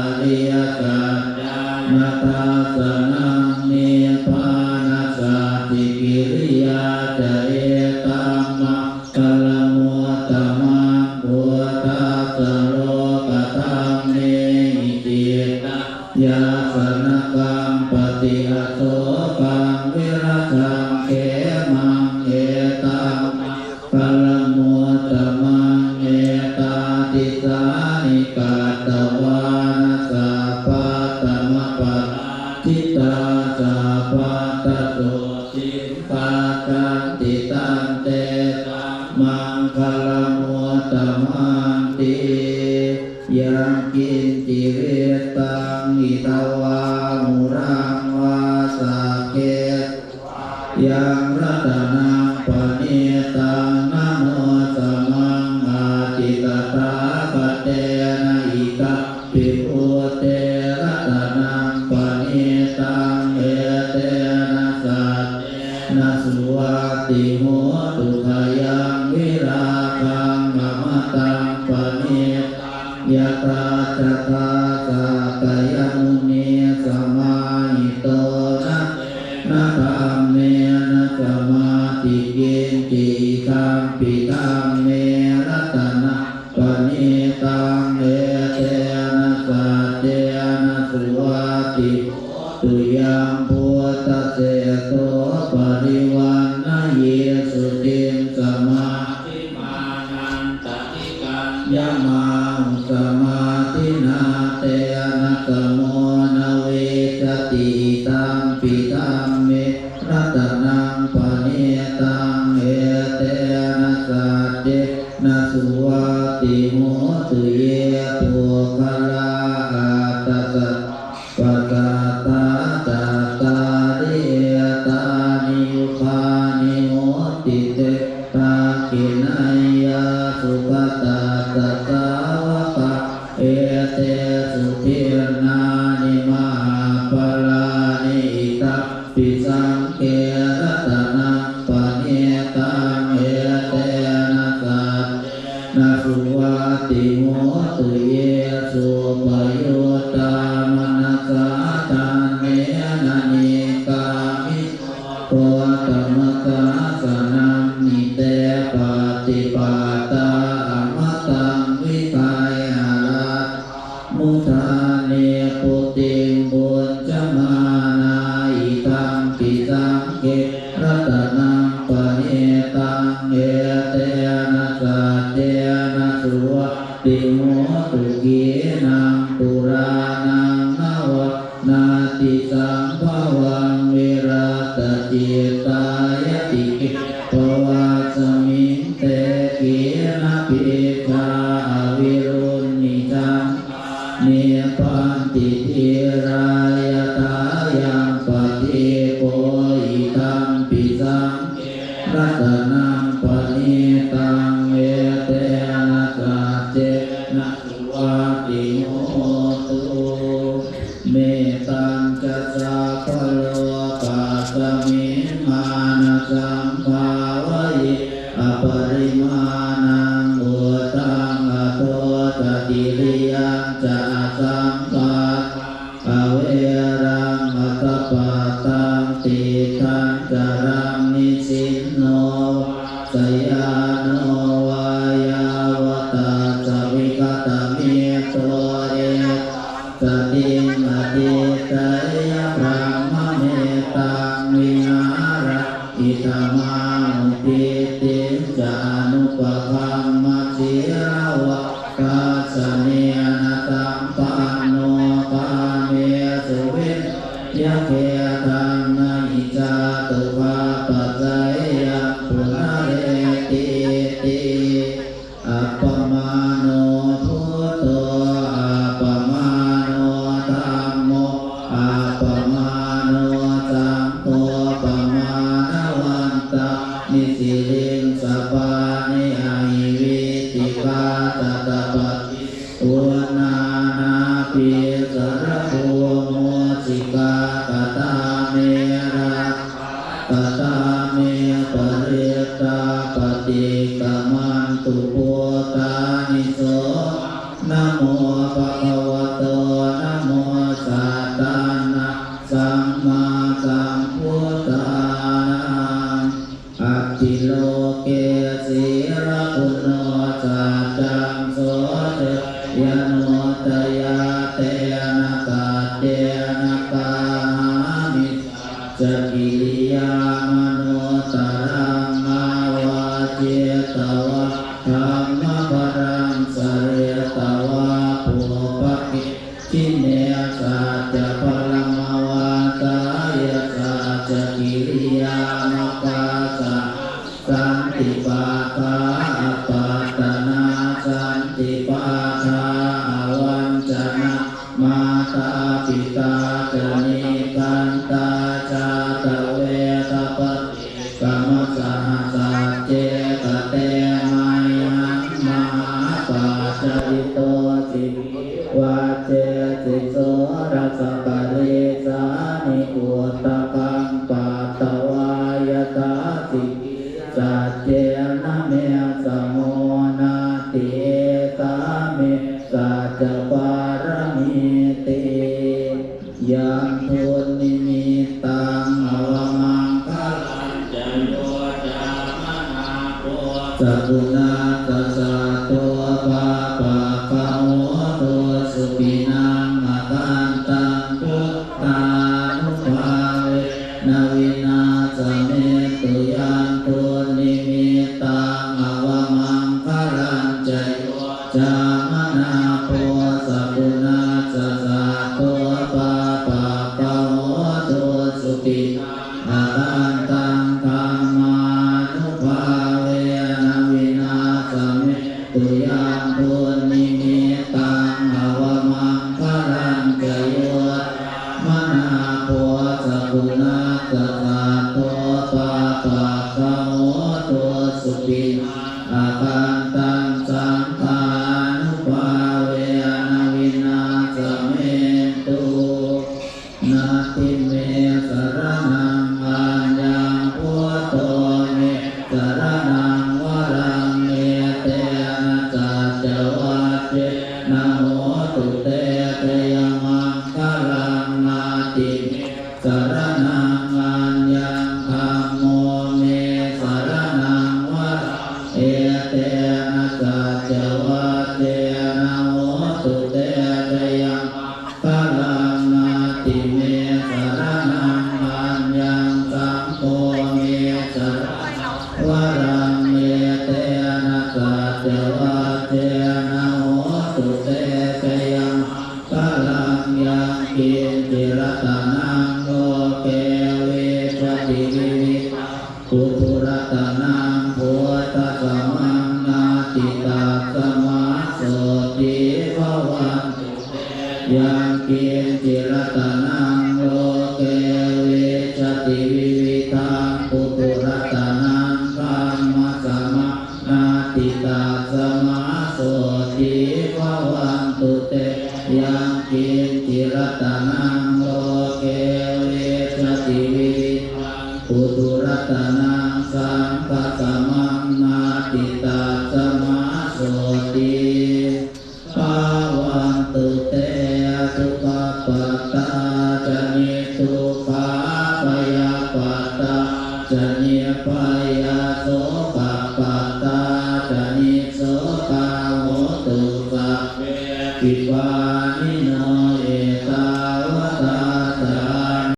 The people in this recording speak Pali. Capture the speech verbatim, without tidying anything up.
ariyasacchāna dassanaṃ nibbānasacchikiriyā ca etam maṅgalamuttamaṃ. Phuṭṭhassa lokadhammehi cittaṃ yassa na kampati asokaṃ virajaṃ khemaṃ etam maṅgalamuttamaṃ. Etādisāni katvāna sabbatthamaparājitā sabbattha sotthiṃ gacchanti tantesaṃ maṅgalamuttamanti. Yaṅkiñci vittaṃ idha vā huraṃ vā saggesu vā yaṃ ratanaṃ paṇītaṃ na no samaṃ atthi tathāgatena idampi buddhe ratanaṃ paṇītaṃ etena saccena suvatthi hotu. Khayaṃ virāgaṃ amataṃ paṇītaṃ yadajjhagā sakyamunī samāhito na tena dhammena samatthi kiñci idampi dhamme ratanaṃ paṇītaṃ etena saccena suvatthi hotu. Yaṃ buddhaseṭṭho parivaṇṇayī suciṃ samādhimānantarikaññamāhu samādhinā tena samo na vijjati idampi dhamme ratanaṃ paṇītaṃ etena saccena suvatthi hotu. Ye puggalā aṭṭha sataṃ pasatthā cattāri etāni yugāni honti te dakkhiṇeyyā sugatassa sāvakā etesu dinnāni mahapphalāni idampi saṅghe ratanaṃ paṇītaṃ etena saccena suvatthi hotu. Ye suppayuttā manasā daḷhena nikkāmi gotamasāsanamhi te pattipattā amataṃ vigayha laddhā mudhā nibbutiṃ bhuñjamānā idampi saṅghe ratanaṃ paṇītaṃ etena saccena suvatthi hotu. Khīṇaṃ purāṇaṃ navaṃ natthi sambhavaṃ virattacittāyatike bhavasmiṃ te khīṇabījā aviruḷhichandā nibbanti dhīrā yathāyaṃ padīpo idampi saṅghe ratanaṃ paṇītaṃ etena saccena suvatthi hotu. Mettañca sabbalokasmiṃ mānasambhāvaye aparimāṇaṃ uddhaṃ adho ca tiriyañca asambādhaṃ averaṃ asapattaṃ. Tiṭṭhañcaraṃ nisinno vā sayāno vā yāvatassa vigatamiddho satiṃ adhiṭṭheyya brahmametaṃ vihāraṃ idhamāhu. Diṭṭhiñca anupagamma sīlavā dassanena sampanno kāmesu vineyya gedhaṃ na hi jātu gabbhaseyyaṃ punaretīti. Appamāṇo buddho appamāṇo dhammo appamāṇo saṅgho pamāṇavantāni siriṃsapāni ahi vicchikā satapadī uṇṇānābhī sarabū mūsikā. Katā me rakkhā katā me parittā paṭikkamantu bhūtāni. Sohaṃ namo bhagavato Khine saccaparamavāsāya saccakiriyamāgāsahaṃ santi pādā apattanā santi pādā avañcanā mātā pitā ca nikkhantā jātaveda paṭi kkama saha sacce kate mayhaṃ mahāpajjalito sikhī vajjesi soḷasa karīsāni udakaṃ patvā yathā sikhī saccena me samo natthi esā me saccapāramīti. Yaṃ dunnimittaṃ avamaṅgalañca yo cāmanāpo sakuṇassa saddo pāpaggaho dussupinaṃ akantaṃ buddhānubhāvena vināsamentu. Yaṃ dunnimittaṃ avamaṅgalañca yo cāmanāpo sakuṇassa saddo pāpaggaho dussupinaṃ akantaṃ dhammānubhāvena vināsamentu. Yaṃ dunnimittaṃ avamaṅgalañca yo cāmanāpo sakuṇassa saddo pāpaggaho dussupinaṃ akantaṃ saṅghānubhāvena vināsamentu. Natthi me saraṇaṃ aññaṃ buddho me saraṇaṃ varaṃ etena saccavajjena hotu te jayamaṅgalaṃ. Natthi me saraṇaṃ aññaṃ dhammo me saraṇaṃ varaṃ etena saccavajjena hotu te jayamaṅgalaṃ. Natthi me saraṇaṃ aññaṃ saṅgho me saraṇaṃ varaṃ etena saccavajjena hotu te jayamaṅgalaṃ. Yaṅkiñci ratanaṃ loke vijjati vividhaṃ puthu ratanaṃ buddhasamaṃ natthi tasmā sotthī bhavantu te. Yaṅkiñci ratanaṃ loke vijjati vividhaṃ puthu ratanaṃ dhammasamaṃ natthi tasmā sotthī bhavantu te. Yaṅkiñci ratanaṃ loke vijjati vividhaṃ puthu ratanaṃ saṅghasamaṃ natthi tasmā sotthī bhavantu te. Dukkhappattā ca niddukkhā bhayappattā ca nibbhayā